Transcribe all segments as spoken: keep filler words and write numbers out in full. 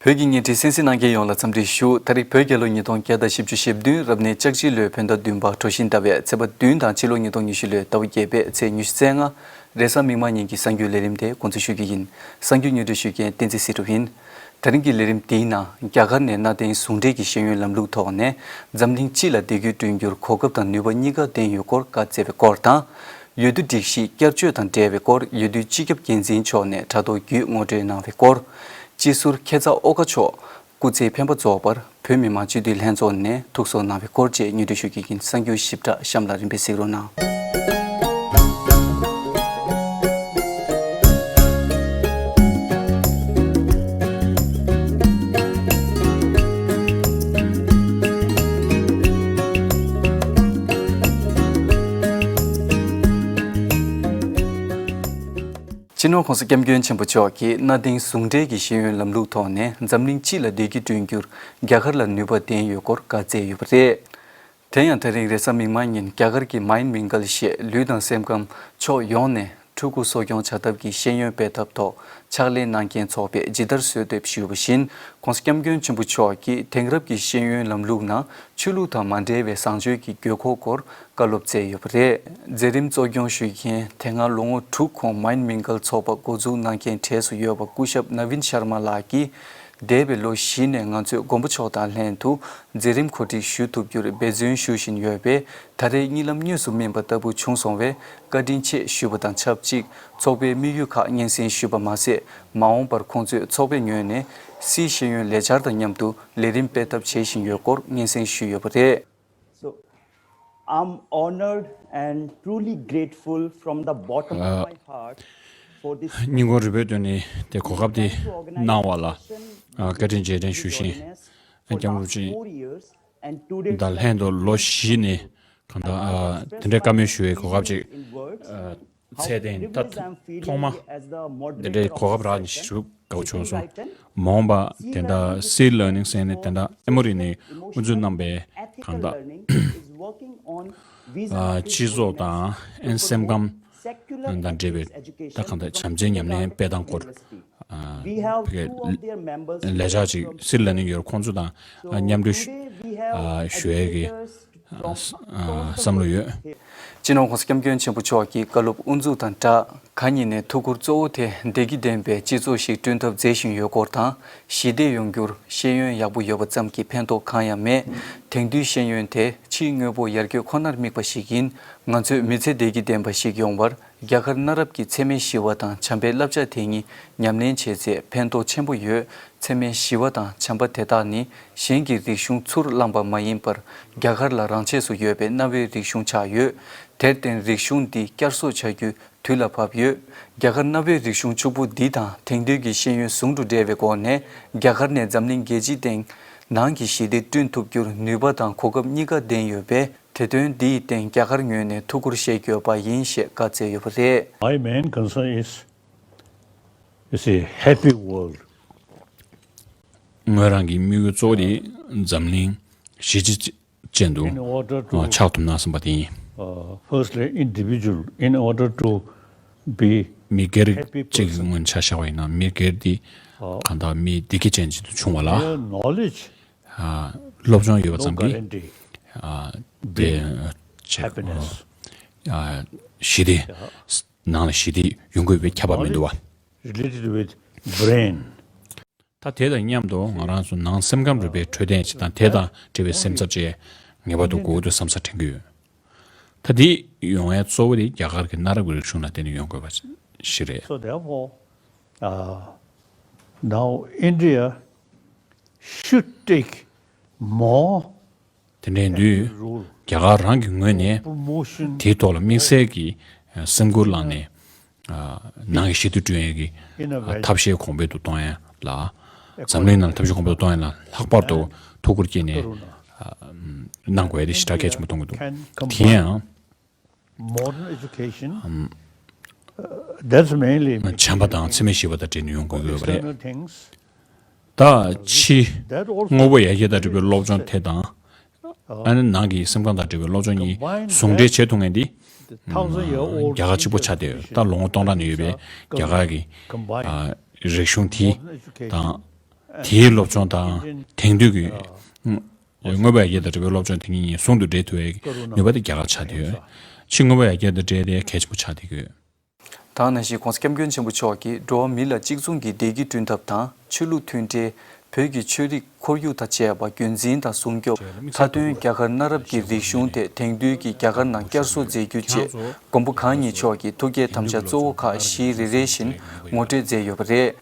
བོད་ཀྱི་བརྙན་འཕྲིན་གསན་གཟིགས་གནང་མཁན་ཡོངས་ལ་འཚམས་འདྲི་ཞུ། ད་རེས་བོད་རྒྱལ་ལོ་ཉིས་སྟོང་བརྒྱ་དང་བཞི་བཅུ་ཞེ་བདུན། རབ་གནས་ལྕགས་བྱི་ལོའི་བོད་ཟླ་བདུན་པ་གྲོ་བཞིན་ཟླ་བའི་ཚེས་པ་བདུན་དང་། ཕྱི་ལོ་ཉིས་སྟོང་ཉི་ཤུ་ལོའི་ཟླ་བ་བརྒྱད་པའི་ཚེས་ཉི་ཤུ་རྩ་ལྔ། རེས་གཟའ་མིག་དམར་ཉིན་གྱི་གསར་འགྱུར་ལས་རིམ་དེ་འགོ་འཛུགས་ཞུ་རྒྱུ་ཡིན། གསར་འགྱུར་སྙན་སྒྲོན་ཞུ་མཁན་བསྟན་འཛིན་སྲིད་སྒྲུབ་ཡིན། དེ་རིང་གི་ལས་རིམ་འདིའི་ནང་རྒྱ་གར་ནས་གནའ་དེང་ཟུང་འབྲེལ་གྱི་ཤེས་ཡོན་ལམ་ལུགས་ཐོག་ནས་འཛམ་གླིང་སྤྱི་ལ་བདེ་སྐྱིད་བསྐྲུན་རྒྱུར་གོ་སྐབས་དང་ནུས་པ་གཉིས་ཀ་ལྡན་ཡོད་སྐོར་བཀའ་སྩལ་བའི་སྐོར་དང་། འོས་བསྡུ་སྒྲིག་གཞི་བསྐྱར་བཅོས་དང་འབྲེལ་བའི་སྐོར་འོས་བསྡུའི་སྤྱི་ཁྱབ་འགན་འཛིན་མཆོག་ནས་དྲ་ཐོག་བརྒྱུད་ངོ་སྤྲོད་གནང་བའི་སྐོར། སྤྱི་ཟུར་ཁྱེད་ཚ་ཨོ་ཀ་མཆོག་སྐུ་ཚེའི་འཕེན་པ་རྫོགས་པར་བོད་མི་མང་སྤྱི་འཐུས་ལྷན་ཚོགས་ནས་ཐུགས་གསོ་གནང་བའི་སྐོར་བཅས་སྙན་སྒྲོན་ཞུ་རྒྱུ་ཡིན། གསར་འགྱུར་ཞིབ་ཕྲ་གཤམ་ལ་རིམ་པས་གཟིགས་རོགས་གནང་། སྤྱི་ནོར་༸གོང་ས་༸སྐྱབས་མགོན་ཆེན་པོ་མཆོག་གིས་གནའ་དེང་ཟུང་འབྲེལ་གྱི་ཤེས་ཡོན་ལམ་ལུགས་ཐོག་ནས་འཛམ་གླིང་སྤྱི་ལ་བདེ་སྐྱིད་བསྐྲུན་རྒྱུར་རྒྱ་གར་ལ་ནུས་པ་ལྡན་ཡོད་སྐོར་བཀའ་སྩལ་ཡོད་པ་རེད། དེ་ཡང་དེ་རིང་རེས་གཟའ་མིག་དམར་ཉིན་རྒྱ་གར་གྱི་མཱིན་མིང་གལ་ཞེས་ལུས་དང་སེམས་ཁམས་ཕྱོགས་ཡོངས་ནས་ཕྲུ་གུ་གསོ་སྐྱོང་བྱ་ཐབས་ཀྱི་ཤེས་ཡོན་སྤེལ་ཐབས་ཐོག་ཕྱག་ལས་གནང་མཁན་ཚོགས་པས་ཇི་ལྟར་གསོལ་འདེབས་ཞུས་པ་བཞིན། ༸གོང་ས་༸སྐྱབས་མགོན་ཆེན་པོ་མཆོག་གིས་དེང་རབས་ཀྱི་ཤེས་ཡོན་ལམ་ལུགས་ནང་ཆོས་ལུགས་དང་མ་འབྲེལ་བའི་བཟང་སྤྱོད་ཀྱི་དགོས་མཁོ་སྐོར་བཀའ་སློབ་སྩལ་ཡོད་པ་རེད། མཛད་རིམ་གཙོ་སྐྱོང་ཞུ་མཁན་དེ་སྔ་ལོ་ངོ་དྲུག་གོང་མཱིན་མིང་གལ་ཚོགས་པ་འགོ་འཛུགས་གནང་མཁན་གྲས་སུ་ཡོད་པ་སྐུ་ཞབས་ནཱ་ཝིན་ཤར་མ་ལགས་ཀྱིས། འདས་པའི་ལོ་བཞི་ནས་ང་ཚོས་མགོན་པོ་མཆོག་དང་ལྷན་དུ་མཛད་རིམ་གོ་སྒྲིག་ཞུ་ཐུབ་རྒྱུར་འབད་བརྩོན་ཞུ་བཞིན་ཡོད་པས། ད་རེས་གཉིད་ལམ་དངོས་སུ་སྨིན་པ་ལྟ་བུ་བྱུང་སོང་བས་བཀའ་དྲིན་ཆེ་ཞུས་པ་དང་ཆབས་ཅིག་ཚོགས་པའི་དམིགས་ཡུལ་ཁག་སྙན་སེང་ཞུས་པ་མ་ཟད། མ་འོངས་པར་ཁོང་ཚོས་ཚོགས་པའི་ངོས་ནས་སིའི་ཤེས་ཡོན་ལས་འཆར་དང་མཉམ་དུ་ལས་རིམ་སྤེལ་ཐབས་བྱེད་བཞིན་ཡོད་སྐོར་སྙན་སེང་ཞུས་ཡོད་པ་རེད། So, I'm honored and truly grateful from the bottom of my heart for this སྙིང་ཁོང་རུས་པའི་གཏིང་ནས་དེ་གོ་སྐབས་དེ་གནང་བ་ལ་བཀའ་དྲིན་རྗེས་དྲན་ཞུ་བཞིན། སྐྱབས་མགོན་ཆེན་དང་ལྷན་དུ་ལོ་བཞི་ནས་གང་ལྟར་དེ་འདྲའི་བཀའ་མོལ་ཞུ་བའི་གོ་སྐབས་ཅིག་ཚད་ལྡན་ད་ཐོག་མ་དེ་འདྲའི་གོ་སྐབས་རག་ནས་ཞུ་དགའ་བོ་བྱུང་སོང་། མ་འོངས་པ་དེ་འདྲ་སིལ་ལར་ནིང་ཟེར་ནས་དེ་འདྲ་ཨེ་མོ་རི་ནས་དབུ་འཛུགས་གནང་པའི་གང་ལྟར་སྤྱི་ཚོགས་དང་ཨན་སེམས་ཁམས་དང་འབྲེལ་བའི་ད་གང་ལྟར་བྱམས་བརྩེའི་ཉམས་ལེན་སྤེལ་སྟངས་སྐོར་བོད་ཀྱི་ལས་འཆར་ཅིག་སིལ་ལར་ནིང་ཡོད་རེད། ཁོང་ཚོ་དང་མཉམ་འབྲེལ་ཞུ་ཡས་ཀྱི་བསམ་བློ་ཡོད། སྤྱི་ནོར་༸གོང་ས་༸སྐྱབས་མགོན་ཆེན་པོ་མཆོག་གི་བཀའ་སློབ་དབུ་འཛུགས་དང་སྦྲགས། གང་ཉིད་ནས་ཐུགས་ཁུར་གཙོ་བོ་དེ་བདེ་སྐྱིད་ལྡན་པའི་སྤྱི་ཚོགས་ཤིག་བསྐྲུན་ཐབས་མཛད་བཞིན་ཡོད་སྐོར་དང་། ཞི་བདེ་ཡོང་རྒྱུར་ཤེས་ཡོན་ཡག་པོ་ཡོད་པ་ཙམ་གྱིས་ཕན་ཐོགས་གང་ཡང་མེད། དེང་དུས་ཤེས་ཡོན་དེ་ཕྱིའི་དངོས་པོ་ཡར་རྒྱས་ཁོ་ནར་དམིགས་པ་ཞིག་ཡིན། ང་ཚོས་མི་ཚེ་བདེ་སྐྱིད་ལྡན་པ་ཞིག་ཡོང་བར། རྒྱ་གར་གནའ་རབས་ཀྱི་འཚེ་མེད་ཞི་བ་དང་བྱམས་པའི་བསླབ་བྱ་དེ་གཉིས་ཉམས་ལེན་བྱས་ཚེ་ཕན་ཐོགས་ཆེན་པོ་ཡོད། འཚེ་མེད་ཞི་བ་དང་བྱམས་པ་དེ་དག་ནི་གཞན་གྱི་རིག་གཞུང་ཚུར་བླངས་པ་མ་ཡིན་པར། རྒྱ་གར་ལ་རང་ཆས་སུ་ཡོད་པའི་གནའ་བོའི་རིག་གཞུང་ཆགས་ཡོད། དེར་བརྟེན་རིག་གཞུང་འདི་བསྐྱར་གསོ་བྱ་རྒྱུ་དུས་ལ་བབ་ཡོད། རྒྱ་གར་གནའ་བོའི་རིག་གཞུང་ཕྱུག་པོ་འདི་དང་དེང་དུས་ཀྱི་ཤེས་ཡོན་ཟུང་དུ་འབྲེལ་བའི་སྒོ་ནས། རྒྱ་གར་ནས་འཛམ་གླིང་རྒྱལ་སྤྱིའི་སྟེང་ནང་གི་ཞི་བདེ་བསྐྲུན་ཐུབ་རྒྱུར་ནུས་པ་དང་གོ་སྐབས་གཉིས་ཀ་ལྡན་ཡོད་པས། དེ་དོན་འདིའི་སྟེང་རྒྱ་གར་ངོས་ནས་ཐུགས་ཁུར་བཞེས་དགོས་པ་ཡིན་ཞེས་བཀའ་སྩལ་ཡོད་པ་རེད། My main concern is, you see, happy world. ངོས་རང་གི་དམིགས་ཡུལ་གཙོ་བོ་དེ་འཛམ་གླིང་གཞི་གཅིག་ཅན་དུ་In order to, ཆགས་ཐུབ་ན་བསམ་པ་དེ་ཡིན། Uh, firstly, individual, in order to be happy person. མི་སྒེར་གཅིག་གི་ངོས་ཆ་བཞག་པ་ཡིན་ན། མི་སྒེར་དེ་གང་ལྟར་མི་བདེ་སྐྱིད་ཅན་ཅིག་ཏུ་བྱུང་བ་ལ། Mere knowledge, སློབ་སྦྱོང་ཡོད་པ་ཙམ་གྱིས་དེ་ཞི་བདེ་ནང་ལ་ཞི་བདེ་ཡོང་དགོས་པའི་ཁྱབ་པ་མི་འདུག་བ། Related with brain. ད་དེ་དང་མཉམ་དུ་ང་རང་ཚོ་ནང་སེམས་ཁམས་རིག་པའི་འཕྲོད་བསྟེན་ཅིག་དང་། དེ་དང་འབྲེལ་བའི་སེམས་འཚབ་ཅིག་ངེས་པར་དུ་དགོས་འདུག་བསམ་ས་དྲན་གྱི་ཡོད། ད་འདི་ཡོང་ཡའི་གཙོ་བོ་དེ་རྒྱ་གར་གྱི་གནའ་རབས་ཀྱི་རིག་གཞུང་ལ་བརྟེན་ནས་ཡོང་དགོས་པ་ཞིག་རེད། So therefore, uh, now India should take more དེ་འདྲའི་དུས་རྒྱ་གར་རང་གི་ངོས་ནས་དེའི་ཐོག་ལ་དམིགས་བསལ་གྱི་སེམས་ཁུར་བླངས་ནས། ནང་གི་ཞི་བདེ་བསྐྲུན་ཡས་ཀྱི་ཐབས་ཤེས་གོང་འཕེལ་དུ་གཏོང་ཡས་ལ། འཛམ་གླིང་ནང་ལ་ཐབས་ཤེས་གོང་འཕེལ་དུ་གཏོང་ཡས་ལ་ལྷག་པར་དུ་ཐུགས་ཁུར་བསྐྱེད་ནས་གནང་དགོས་ཡས་དེ་ཞེ་དྲག་གལ་ཆེན་པོ་མཐོང་གི་འདུག་དེ་ཡང་། Modern education, uh, that's mainly བྱམས་པ་དང་འཚེ་མེད་ཞི་བ་དང་འབྲེལ་ནས་ཡོང་དགོས་ཀྱི་ཡོད་པ་རེད། External things. ད་ཕྱི་དངོས་པོ་ཡར་རྒྱས་དང་འབྲེལ་བའི་སློབ་སྦྱོང་དེ་དང་། ཨ་ནི་ནང་གི་སེམས་ཁམས་དང་འབྲེལ་བའི་སློབ་སྦྱོང་གཉིས་ཟུང་འབྲེལ་བྱེད་ཐུབ་མཁན་འདི་རྒྱ་གར་གཅིག་པོ་ཆགས་བསྡད་ཡོད། ད་ལོ་ངོ་སྟོང་ཕྲག་ནས་ཡོད་པའི་རྒྱ་གར་གྱི་ཨ་རིག་གཞུང་དེ་དང་། དེའི་སློབ་སྦྱོང་དང་དེང་དུས་ཀྱི་དངོས་པོ་ཡར་རྒྱས་དང་འབྲེལ་བའི་སློབ་སྦྱོང་དེ་གཉིས་ཟུང་དུ་འབྲེལ་ཐུབ་པའི་ནུས་པ་དེ་རྒྱ་གར་ཆགས་བསྡད་ཡོད། ཕྱི་དངོས་པོ་ཡར་རྒྱས་དང་འབྲེལ་ཏེ་གལ་ཆེན་པོ་ཆགས་བསྡད་ཡོད། ད་ག་ནང་བཞིན་༸གོང་ས་༸སྐྱབས་མགོན་ཆེན་པོ་མཆོག་གིས་འགྲོ་བ་མི་ལ་གཅིག་མཚུངས་ཀྱི་བདེ་སྐྱིད་བསྐྲུན་ཐབས་དང་ཆོས་ལུགས་མཐུན་འབྲེལ། བོད་ཀྱི་ཆོས་རིག་ཁོར་ཡུག་དང་བཅས་པ་རྒྱུན་འཛིན་དང་སྲུང་སྐྱོབ། མཐའ་དོན་རྒྱ་གར་གནའ་རབས་ཀྱི་རིག་གཞུང་དེ་དེང་དུས་ཀྱི་རྒྱ་གར་ནང་བསྐྱར་གསོ་མཛད་རྒྱུ་བཅས་མགོན་པོ་གང་ཉིད་མཆོག་གི་ཐུགས་བསྐྱེད་དམ་བཅའ་གཙོ་བོ་ཁག་བཞི་རེ་རེ་བཞིན་ངོ་སྤྲོད་མཛད་ཡོད་པ་རེད།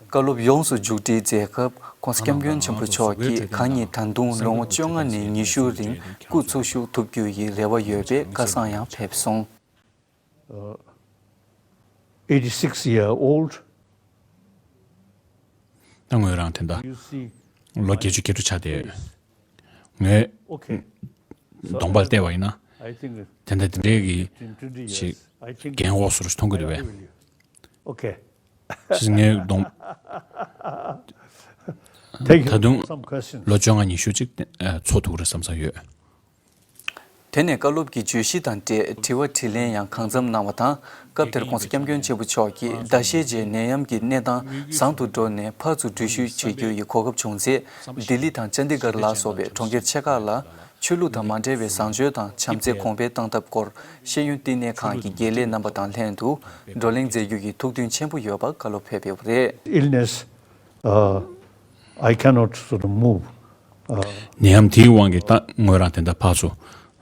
བཀའ་སློབ་ཡོངས་སུ་མཇུག་སྒྲིལ་མཛད་སྐབས་༸གོང་ས་༸སྐྱབས་མགོན་ཆེན་པོ་མཆོག་གིས་གང་ཉིད་ད་དུང་ལོ་ངོ་བཅོ་ལྔ་ནས་ཉི་ཤུ་རིང་སྐུ་འཚོ་བཞུགས་ཐུབ་རྒྱུ་ཡི་རེ་བ་ཡོད་པའི་བཀའ་གསང་ཡང་ཕེབས་སོང་། eighty-six year old. ད་ངོས་རང་དེ་འདྲ་ལོ་བརྒྱད་ཅུ་གྱ་དྲུག་ཆགས་བསྡད་ཡོད། ངས་གདོང་པར་བལྟས་པ་ཡིན་ན་དེ་འདྲ་དེ་འདྲའི་གི་ཅིག་རྒན་འོག་སོར་མཐོང་གི་འདུག་པས། ཅིས་ངའི་གདོང་ད་དུང་ལོ་བཅོ་ལྔ་ཉི་ཤུ་ཅིག་འཚོ་ཐུབ་རེད་བསམ་བསམ་ཡོད། དེ་ནས་བཀའ་སློབ་ཀྱི་བརྗོད་གཞི་དང་འབྲེལ་དྲི་བ་དྲིས་ལན་ཡང་གང་འཚམ་གནང་བ་དང་། སྐབས་དེར་༸གོང་ས་༸སྐྱབས་མགོན་ཆེན་པོ་མཆོག་གིས་ཟླ་ཤས་རྗེས་ནད་ཡམས་ཀྱི་གནས་སྟངས་བཟང་དུ་འགྲོ་ནས་ཕར་ཚུར་འགྲུལ་བཞུད་བྱེད་རྒྱུ་ཡི་གོ་སྐབས་བྱུང་ཚེ། ལྡི་ལི་དང་ཅན་དི་གྷར་ལ་སོགས་པའི་གྲོང་ཁྱེར་ཆེ་ཁག་ལ་ཆོས་ལུགས་དང་མ་འབྲེལ་བའི་བཟང་སྤྱོད་དང་བྱམས་བརྩེ་གོང་འཕེལ་གཏང་ཐབས་སྐོར་ཤེས་ཡོན་བསྟི་གནས་ཁང་གི་དགེ་ལས་རྣམ་པ་དང་ལྷན་དུ་བགྲོ་གླེང་མཛད་རྒྱུ་ཡི་ཐུགས་འདུན་ཆེན་པོ་ཡོད་པ་བཀའ་སློབ་ཕེབས་ཡོད་པ་རེད། Illness, uh, I cannot sort of move. Uh, ནད་ཡམས་དེའི་དབང་གིས་ད་ངོས་རང་དེ་འདྲ་ཕར་ཚུར་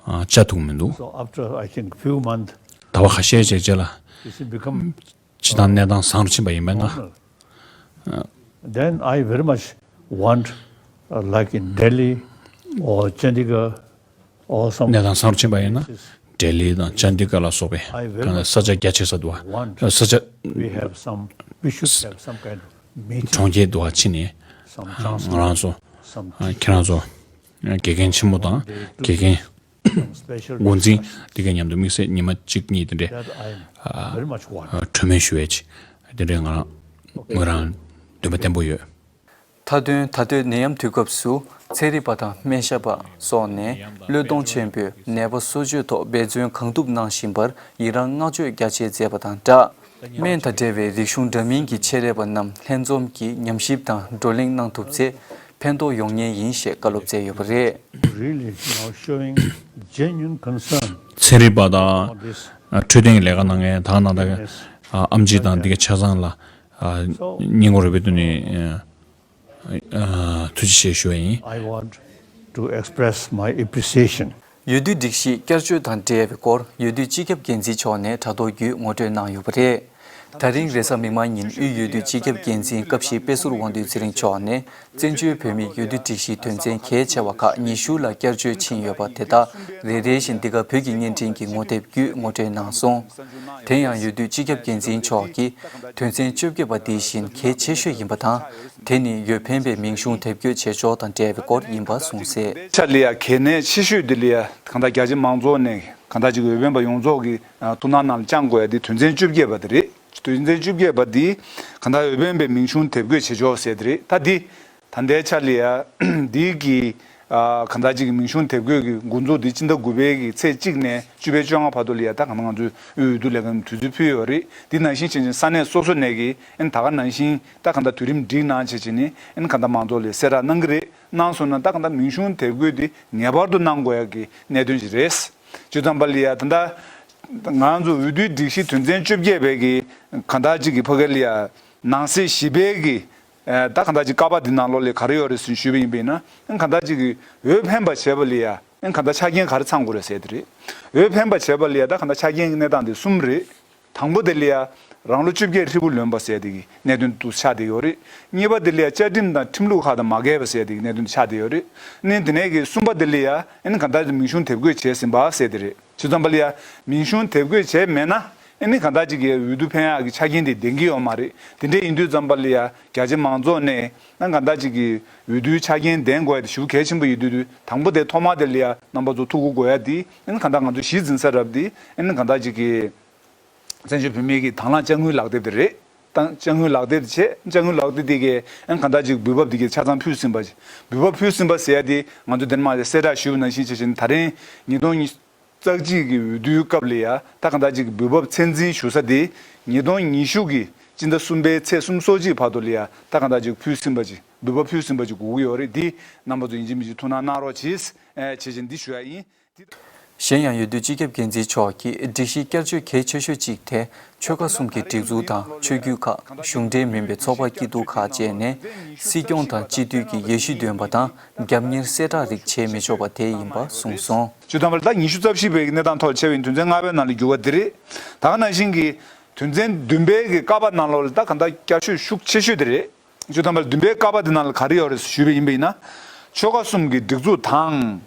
ཨ་བཅར་ཐུབ་མི་འདུག so after, I think, few months, ཟླ་བ་ཁ་ཤས་ཤིག་རྗེས་ལ་this has become ཅི་དང་གནས་སྟངས་བཟང་རུ་ཕྱིན་པ་ཡིན་པས་ན། Then I very much want, uh, like in Delhi or Chandigarh or some གནས་སྟངས་བཟང་རུ་ཕྱིན་པ་ཡིན་ན་ལྡི་ལི་དང་ཅན་དི་གྷར་ལ་སོགས་པའི་གང་ས་ཆ་རྒྱ་ཆེ་ས་འདུག་བ། ས་ཆ་we have some, we should have some kind of meeting. གྲོང་ཁྱེར་འདུག་བ་ཕྱིན་ནས་ང་རང་ཚོ་ཁྱེད་རང་ཚོ་དགེ་རྒན་ཆེན་མོ་དང་དགེ་རྒན་འགོ་འཛིན་དེ་གའི་མཉམ་དུ་དམིགས་བསལ་ཉི་མ་གཅིག་གཉིས་དེ་འདྲའི་གྲོས་མོལ་ཞུ་ཡས་ཅིག་དེ་འདྲའི་ང་རང་ངོས་རང་འདུན་པ་བརྟན་པོ་ཡོད། མཐའ་དོན་ད་ལྟོའི་ནད་ཡམས་དུས་སྐབས་སུ་ཚན་རིག་པ་དང་སྨན་ཞབས་པ་སོགས་ནས་བློས་གཏོང་ཆེན་པོས་ནད་པ་གསོ་བཅོས་ཐོག་འབད་བརྩོན་གང་ཐུབ་གནང་བཞིན་པར་ཡི་རང་བསྔགས་བརྗོད་རྒྱ་ཆེ་མཛད་པ་དང་སྦྲགས། སྨན་དང་འབྲེལ་བའི་རིག་གཞུང་འདྲ་མིན་གྱི་ཆེད་ལས་པ་རྣམས་ལྷན་འཛོམས་ཀྱིས་ཉམས་ཞིབ་དང་བགྲོ་གླེང་གནང་ཐུབ་ཚེ་ཕན་ཐོགས་ཡོང་ངེས་ཡིན་ཞེས་བཀའ་སློབ་སྩལ་ཡོད་པ་རེད། Really now showing genuine concern. ཚན་རིག་པ་དང་འཕྲོད་བསྟེན་ལས་ཀ་གནང་མཁན་ད་ག་ནང་ད་ག་ཨམ་ཆི་དང་འདི་ག་ཆ་ཚང་ལ་སྙིང་ཁོང་རུས་པའི་གཏིང་ནས་ཐུགས་རྗེ་ཆེ་ཞུ་བ་ཡིན། I want to express my appreciation. འོས་བསྡུ་སྒྲིག་གཞི་བསྐྱར་བཅོས་དང་འབྲེལ་བའི་སྐོར་འོས་བསྡུ་སྤྱི་ཁྱབ་འགན་འཛིན་མཆོག་ནས་དྲ་ཐོག་བརྒྱུད་ངོ་སྤྲོད་གནང་ཡོད་པ་རེད། ད་རིང་རེས་གཟའ་མིག་དམར་ཉིན་དབུས་འོས་བསྡུ་སྤྱི་ཁྱབ་འགན་འཛིན་སྐབས་བཞི་དཔེ་ཟུར་དབང་འདུས་ཚེ་རིང་མཆོག་ནས་བཙན་བྱོལ་བོད་མིའི་འོས་བསྡུ་སྒྲིག་གཞིའི་དོན་ཚན་གལ་ཆེ་བ་ཁག་ཉི་ཤུ་ལ་བསྐྱར་བཅོས་ཕྱིན་ཡོད་པ་དེ་དག་རེ་རེ་བཞིན་འདི་ག་བོད་ཀྱི་བརྙན་འཕྲིན་གྱི་ངོ་དེབ་བརྒྱུད་ངོ་སྤྲོད་གནང་སོང་། དེ་ཡང་འོས་བསྡུ་སྤྱི་ཁྱབ་འགན་འཛིན་མཆོག་གིས་དོན་ཚན་བཅོ་བརྒྱད་པ་འདི་བཞིན་གལ་ཆེ་ཤོས་ཡིན་པ་དང་། དེ་ནི་འོས་འཕེན་པའི་མིང་གཞུང་དེབ་སྐྱོར་བྱེད་ཕྱོགས་དང་འབྲེལ་བའི་སྐོར་ཡིན་པ་གསུངས་གསལ། ཆ་ལ་ཡ་གལ་གནད་ཆེ་ཤོས་འདི་ལ་ཡ་གང་ལྟར་རྒྱ་ཆེ་མང་ཚོགས་ནས་གང་ལྟར་ཅིག་འོས་འཕེན་པ་ཡོངས་རྫོགས་ཀྱི་ཐུགས་སྣང་ནང་ལ་བཅངས་དགོས་ཡ་འདི་དོན་ཚན་བཅོ་བརྒྱད་པ་དེ་རེད། དོན་ཚན་བཅོ་བརྒྱད་པ་འདི་གང་ལྟར་འོས་འཕེན་པའི་མིང་གཞུང་དེབ་སྐྱོར་བྱེད་ཕྱོགས་ཟེར་དེ་རེད། ད་འདི་ད་ལྟའི་ཆ་ལ་ཡ་འདི་གི་གང་ལྟར་ཅིག་གི་མིང་གཞུང་དེབ་སྐྱོར་གྱི་འགོ་འཛུགས་འདི་སྤྱི་ཟླ་དགུ་པའི་གི་ཚེས་གཅིག་ནས་བཅུ་པའི་བཅོ་ལྔ་བར་དུ་ལ་ཡ་ད་གང་ལྟར་ང་ཚོའི་དབུས་འོས་བསྡུ་ལས་ཁང་དུས་ཚོད་ཕུལ་ཡོད་རེད། འདི་ནང་བཞིན་བྱས་ནས་ས་གནས་སོ་སོ་ནས་ཀྱི་ཨན་ད་ག་ནང་བཞིན་ད་གང་ལྟར་དུས་རིམ་སྒྲིག་གནང་བྱས་བྱས་ནས་ཨན་གང་ལྟར་མང་ཚོགས་ལ་གསལ་བསྒྲགས་གནང་གི་རེད། གནང་སོང་ན་ད་གང་ལྟར་མིང་གཞུང་དེབ་འགོད་འདི་ངེས་པར་དུ་གནང་དགོས་ཡ་གི་གནད་དོན་ཞིག་རེད། བྱས་ཙང་པ་ལ་ཡ་ད་ལྟ་ང་ཚོ་འོས་བསྡུའི་སྒྲིག་གཞི་དོན་ཚན་བཅོ་བརྒྱད་པའི་གི་གང་ལྟར་ཅིག་གི་ཕ་གི་ལ་ཡ་ནང་གསེས་བཞི་པའི་གི་ད་གང་ལྟར་ཅིག་ཀ་པ་འདི་ནང་ལོགས་ལ་ག་རེ་ཡོད་རེད་ཟེར་ཞུས་པ་ཡིན་པ་ཡིན་ན་གང་ལྟར་ཅིག་གི་འོས་འཕེན་པ་བྱས་པ་ལ་ཡ་གང་ལྟར་ཆ་རྐྱེན་ག་རེ་ཚང་དགོས་རེད་ཟེར་དེ་རེད། འོས་འཕེན་པ་བྱས་པ་ལ་ཡ་ད་གང་ལྟར་ཆ་རྐྱེན་གི་གནས་སྟངས་འདི་གསུམ་རེད། དང་པོ་དེ་ལ་ཡ་རང་ལོ་བཅོ་བརྒྱད་ཧྲིལ་པོ་ལོན་པ་ཟེར་དེ་གི་གནད་དོན་དུ་ཆགས་བསྡད་ཡོད་རེད། གཉིས་པ་དེ་ལ་ཡ་བཅའ་ཁྲིམས་དང་ཁྲིམས་ལུགས་ཁག་དང་མ་འགལ་བ་ཟེར་དེ་གི་གནད་དོན་དུ་ཆགས་བསྡད་ཡོད་རེད། ནས་དེ་ནས་གི་གསུམ་པ་དེ་ལ་ཡ་ཨ་ནི་གང་ལྟར་མིང་གཞུང་དེབ་འགོད་བྱས་ཟིན་པ་ཟེར་དེ་རེད། བྱས་ཙང་པ་ལ་ཡ་མིང་གཞུང་དེབ་འགོད་བྱས་མེད་ན་ཨ་ནི་གང་ལྟར་ཅིག་གི་འོས་བསྡུ་འཕེན་ཡག་གི་ཆ་རྐྱེན་དེ་ལྡན་གི་ཡོད་མ་རེད། དེ་འདྲ་ཡིན་དུས་ཙམ་པ་ལ་ཡ་རྒྱ་ཆེ་མང་ཚོགས་ནས་ཨ་གང་ལྟར་ཅིག་གི་འོས་བསྡུའི་ཆ་རྐྱེན་ལྡན་དགོས་ཡ་དེ་ཞེ་པོ་གལ་ཆེན་པོ་ཡིན་དུས་དུས་དང་པོ་དེ་ཐོག་མ་དེ་ལ་ཡ་རྣམ་པ་ཚོ་ཐུགས་ཁུར་དགོས་ཡ་དེ་ཨ་ནི་གང་ལྟར་ང་ཚོ་གཞི་འཛིན་ས་རབ་དེ་ཨ་ནི་གང་ལྟར་ཅིག་གི་བཙན་བྱོལ་བོད་མིའི་གི་དང་བླངས་དཔྱ་དངུལ་ལག་དེབ་དེ་རེད། དང་དཔྱ་དངུལ་ལག་དེབ་དེ་བྱས། དཔྱ་དངུལ་ལག་དེབ་དེ་གའི་ཨན་གང་ལྟར་ཅིག་འབུལ་འབབ་དེ་གའི་ཆ་ཚང་ཕུལ་ཟིན་པ་ཅིག་འབུལ་འབབ་ཕུལ་ཟིན་པ་ཟེར་ཡ་དེ་ང་ཚོ་འདིར་མ་གསལ་བསྒྲགས་ཞུས་པ་ནང་བཞིན་བྱས་བྱས་ནས་ད་རིང་ཉིས་སྟོང་ཉི་ཤུ་རྩ་གཅིག་གི་འོས་བསྡུའི་སྐབས་ལ་ཡ་ད་གང་ལྟར་ཅིག་འབུལ་འབབ་ཚད་འཛིན་ཞུ་ས་དེ་ཉིས་སྟོང་ཉི་ཤུ་གི་སྤྱི་ཟླ་གསུམ་པའི་ཚེས་སུམ་ཅུ་སོ་གཅིག་བར་དུ་ལ་ཡ་ད་གང་ལྟར་ཅིག་ཕུལ་ཟིན་པ་ཅིག་འབུལ་བ་ཕུལ་ཟིན་པ་ཅིག་དགོས་ཀྱི་ཡོད་རེད། འདི་རྣམ་པ་ཚོ་ཡིན་གཅིག་མིན་གཅིག་ཐུགས་སྣང་གནང་རོགས་གྱིས། ཨེ་བྱས་བྱས་འདི་ཞུ་ཡ་ཡིན། གཞན་ཡང་འོས་བསྡུ་སྤྱི་ཁྱབ་འགན་འཛིན་མཆོག་གིས་སྒྲིག་གཞི་བསྐྱར་བཅོས་གལ་ཆེ་ཤོས་གཅིག་དེ་ཆོལ་ཁ་གསུམ་གྱི་སྒྲིག་འཛུགས་དང་ཆོས་བརྒྱུད་ཁག་གཞུང་འབྲེལ་མིན་པའི་ཚོགས་པ་སྐྱིད་སྡུག་ཁག་བཅས་ནས་སྲིད་སྐྱོང་དང་སྤྱི་འཐུས་ཀྱི་འོས་གཞི་འདོན་པ་དང་རྒྱབ་གཉེར་གསལ་བསྒྲགས་རིགས་བྱེད་མི་ཆོག་པ་དེ་ཡིན་པ་གསུངས་སོང་། བཅུ་ཐམ་པ་ལ་ད་ཉི་ཤུ་རྩ་བཞི་པའི་གནས་སྟངས་ཐོག་ཕྱེ་བའི་དོན་ཚན་ལྔ་པའི་ནང་ལ་འགྱུར་བ་འདི་རེད། ད་ག་ནང་བཞིན་གྱི་དོན་ཚན་བདུན་པའི་གི་ཀ་པ་ནང་ལོགས་ལ་ད་ག་འདྲ་བསྐྱར་བཅོས་ཤུགས་ཆེ་ཤོས་དེ་རེད། བཅུ་ཐམ་པ་ལ་བདུན་པའི་ཀ་པ་འདི་ནང་ལ་ག་རེ་ཡོད་རེད་ཞུས་པ་ཡིན་པ་ཡིན་ན། ཆོལ་ཁ་གསུམ་གྱི་སྒྲིག་འཛུགས་དང་།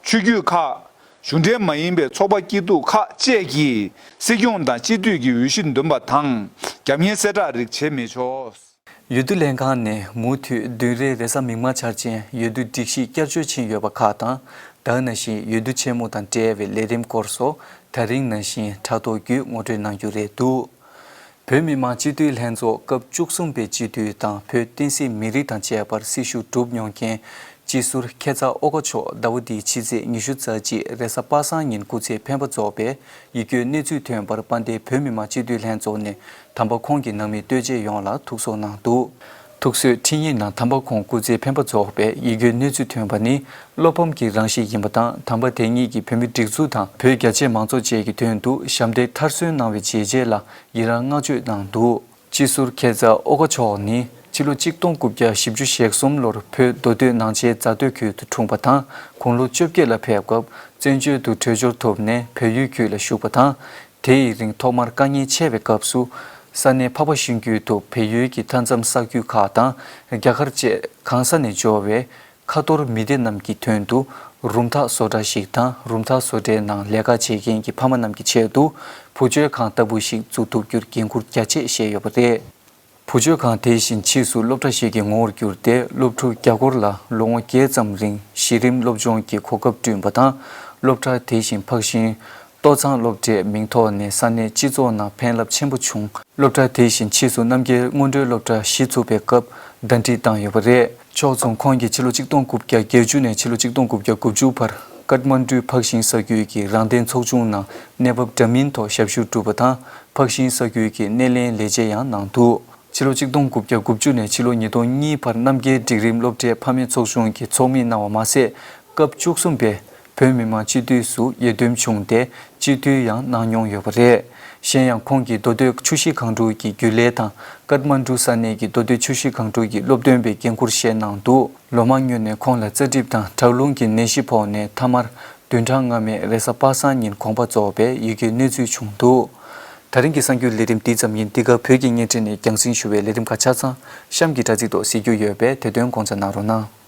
ཆོས་བརྒྱུད་ཁག་གཞུང་འབྲེལ་མ་ཡིན་པའི་ཚོགས་པ་སྐྱིད་སྡུག་ཁག་བཅས་ཀྱིས་སྲིད་སྐྱོང་དང་སྤྱི་འཐུས་ཀྱི་འོས་གཞི་འདོན་པ་དང་རྒྱབ་གཉེར་གསལ་བསྒྲགས་རིགས་བྱེད་མི་ཆོག། འོས་བསྡུ་ལྷན་ཁང་ནས་མུ་མཐུད་བདུན་རེའི་རེས་གཟའ་མིག་དམར་འཆར་ཅན་འོས་བསྡུ་སྒྲིག་གཞི་བསྐྱར་བཅོས་ཕྱིན་ཡོད་པ་ཁག་དང་། ད་ག་ནང་བཞིན་འོས་བསྡུ་ཆེན་མོ་དང་འབྲེལ་བའི་ལས་རིམ་སྐོར་སོགས་ད་རིང་ནང་བཞིན་ཕྲག་ཐོག་བརྒྱུད་ངོ་སྤྲོད་གནང་རྒྱུ་རེད་འདུག། བོད་མི་མང་སྤྱི་འཐུས་ལྷན་ཚོགས་སྐབས་བཅུ་གསུམ་པའི་སྤྱི་འཐུས་དང་བོད་བསྟན་སྲིད་མི་རིགས་དང་བཅས་པར་སྲི་ཞུ་གྲུབ་མྱོང་མཁན་སྤྱི་ཟུར་མཁས་མཛངས་ཨོ་ཀ་མཆོག་ཟླ་བ་འདིའི་ཕྱི་ཚེས་ཉི་ཤུ་རྩ་གཅིག་རེས་གཟའ་པ་སངས་ཉིན་སྐུ་ཚེ་འཕེན་པ་རྫོགས་པའི་ཡིད་སྐྱོའི་གནས་ཚུལ་ཐོན་པར་དཔལ་ལྡན་བོད་མི་མང་སྤྱི་འཐུས་ལྷན་ཚོགས་ནས་དམ་པ་ཁོང་གི་ནང་མི་ལྟོས་བཅས་ཡོངས་ལ་ཐུགས་གསོ་གནང་འདུག། ཐུགས་གསོའི་འཕྲིན་ཡིག་ནང་དམ་པ་ཁོང་སྐུ་ཚེ་འཕེན་པ་རྫོགས་པའི་ཡིད་སྐྱོའི་གནས་ཚུལ་ཐོན་པ་ནི་བློ་ཕམ་གྱི་རང་བཞིན་ཡིན་པ་དང་། དམ་པ་དེ་ཉིད་ཀྱིས་བོད་མི་སྒྲིག་འཛུགས་དང་བོད་རྒྱ་ཆེ་མང་ཚོགས་བཅས་ཀྱི་དོན་དུ་ཞབས་འདེགས་མཐར་སོན་གནང་བའི་བྱས་རྗེས་ལ་ཡི་རང་བསྔགས་བརྗོད་གནང་འདུག། སྤྱི་ཟུར་མཁས་མཛངས་ཨོ་ཀ་མཆོག་ནི་ཕྱི་ལོ་གཅིག་སྟོང་དགུ་བརྒྱ་བཞི་བཅུ་ཞེ་གསུམ་ལོར་བོད་མདོ་སྟོད་ནང་ཆེན་རྫ་སྟོད་ཁུལ་དུ་འཁྲུངས་པ་དང་། དགུང་ལོ་བཅོ་བརྒྱད་ལ་ཕེབས་སྐབས་བཙན་བྱོལ་དུ་བྲོས་བྱོལ་ཐོབ་ནས་བལ་ཡུལ་ཁུལ་ལ་བཞུགས་པ་དང་། དེ་ཡི་རིང་ཐོག་མར་དཀའ་ངལ་ཆེ་བའི་སྐབས་སུ་ས་གནས་འཕགས་པ་ཤིང་ཁུལ་དུ་བལ་ཡུལ་གྱི་མཐའ་མཚམས་ས་ཁུལ་ཁག་དང་རྒྱ་གར་བཅས་གང་ས་ནས་འབྱོར་བའི་ཁ་ཐོར་མི་སྡེ་རྣམས་ཀྱི་དོན་དུ་རུམ་འཐག་བཟོ་གྲྭ་ཞིག་དང་། རུམ་འཐག་བཟོ་གྲྭའི་ནང་ལས་ཀ་བྱེད་མཁན་གྱི་ཕ་མ་རྣམས་ཀྱི་ཆེད་དུ་བུ་བཅོལ་ཁང་ལྟ་བུ་ཞིག་འཛུགས་ཐུབ་རྒྱུར་འགན་འཁུར་རྒྱ་ཆེ་བཞེས་ཡོད་པ་རེད། བུ་བཅོལ་ཁང་དེ་བཞིན་ཕྱིས་སུ་སློབ་གྲྭ་ཞིག་གི་ངོ་བོར་གྱུར་ཏེ། སློབ་ཕྲུག་བརྒྱ་སྐོར་ལ་ལོ་ངོ་བརྒྱད་ཙམ་རིང་གཞི་རིམ་སློབ་སྦྱོང་གི་གོ་སྐབས་བསྐྲུན་པ་དང་། སློབ་གྲྭ་དེ་བཞིན་འཕགས་ཤིང་ལྟོ་ཚང་སློབ་གྲྭའི་མིང་ཐོག་ནས་ས་གནས་སྤྱི་ཚོགས་ནང་ཕན་རླབས་ཆེན་པོ་བྱུང་། སློབ་གྲྭ་དེ་བཞིན་ཕྱིས་སུ་རྣམ་རྒྱལ་སྔོན་འགྲོའི་སློབ་གྲྭ་གཞི་ཚུགས་པའི་སྐབས་ཟླ་སྒྲིལ་བཏང་ཡོད་པ་རེད། ཕྱོགས་མཚུངས་ཁོང་གིས་ཕྱི་ལོ་གཅིག་སྟོང་དགུ་བརྒྱ་བརྒྱད་ཅུ་ནས་ཕྱི་ལོ་གཅིག་སྟོང་དགུ་བརྒྱ་དགུ་བཅུ་བར་ཀཏ་མན་ཌུ་འཕགས་ཤིང་ས་ཁུལ་གྱི་རང་བདེན་ཚོགས་ཆུང་ནང་གནས་བབ་འདྲ་མིན་ཐོག་ཞབས་ཞུ་བསྒྲུབས་པ་དང་། འཕགས་ཤིང་ས་ཁུལ་གྱི་སྣེ་ལེན་ལས་བྱེད་ཡང་གནང་འདུག། ཕྱི་ལོ་གཅིག་སྟོང་དགུ་བརྒྱ་དགུ་བཅུ་ནས་ཕྱི་ལོ་ཉིས་སྟོང་གཉིས་བར་རྣམ་རྒྱལ་སྒྲིག་རིམ་སློབ་གྲྭའི་ཕ་མའི་ཚོགས་ཆུང་གི་ཚོགས་མི་གནང་བ་མ་ཟད། སྐབས་བཅུ་གསུམ་པའི་བོད་མི་མང་སྤྱི་འཐུས་སུ་ཡར་ཐོན་བྱུང་སྟེ། སྤྱི་འཐུས་ཡང་གནང་མྱོང་ཡོད་པ་རེད། གཞན་ཡང་ཁོང་གིས་མདོ་སྟོད་ཆུ་བཞི་སྒང་དྲུག་གི་རྒྱུན་ལས་དང་། ཀཏ་མན་ཌུ་ས་གནས་ཀྱི་མདོ་སྟོད་ཆུ་བཞི་སྒང་དྲུག་གི་སློབ་སྟོན་པའི་འགན་འཁུར་བཞེས་གནང་འདུག། ལོ་མང་སྔོན་ནས་ཁོང་ལ་རྩ་གྲིབ་དང་བྲག་རླུང་གི་ནད་གཞི་ཕོག་ནས། མཐའ་མར་བདུན་ཕྲག་སྔ་མའི་རེས་གཟའ་པ་སངས་ཉིན་དགོངས་པ་རྫོགས་པའི་ཡི་གེའི་གནས་ཚུལ་བྱུང་འདུག། ད་རིང་གི་གསར་འགྱུར་ལས་རིམ་འདི་ཙམ་ཡིན། འདི་ག་བོད་ཀྱི་བརྙན་འཕྲིན་ནས་རྒྱང་སྲིང་ཞུ་བའི་ལས་རིམ་ཁག་ཆ་ཚང་གཤམ་གྱི་དྲ་ཚིགས་ཐོག་གཟིགས་རྒྱུ་ཡོད་པས། དེ་དོན་དགོངས་འཇགས་གནང་རོགས་གནང་།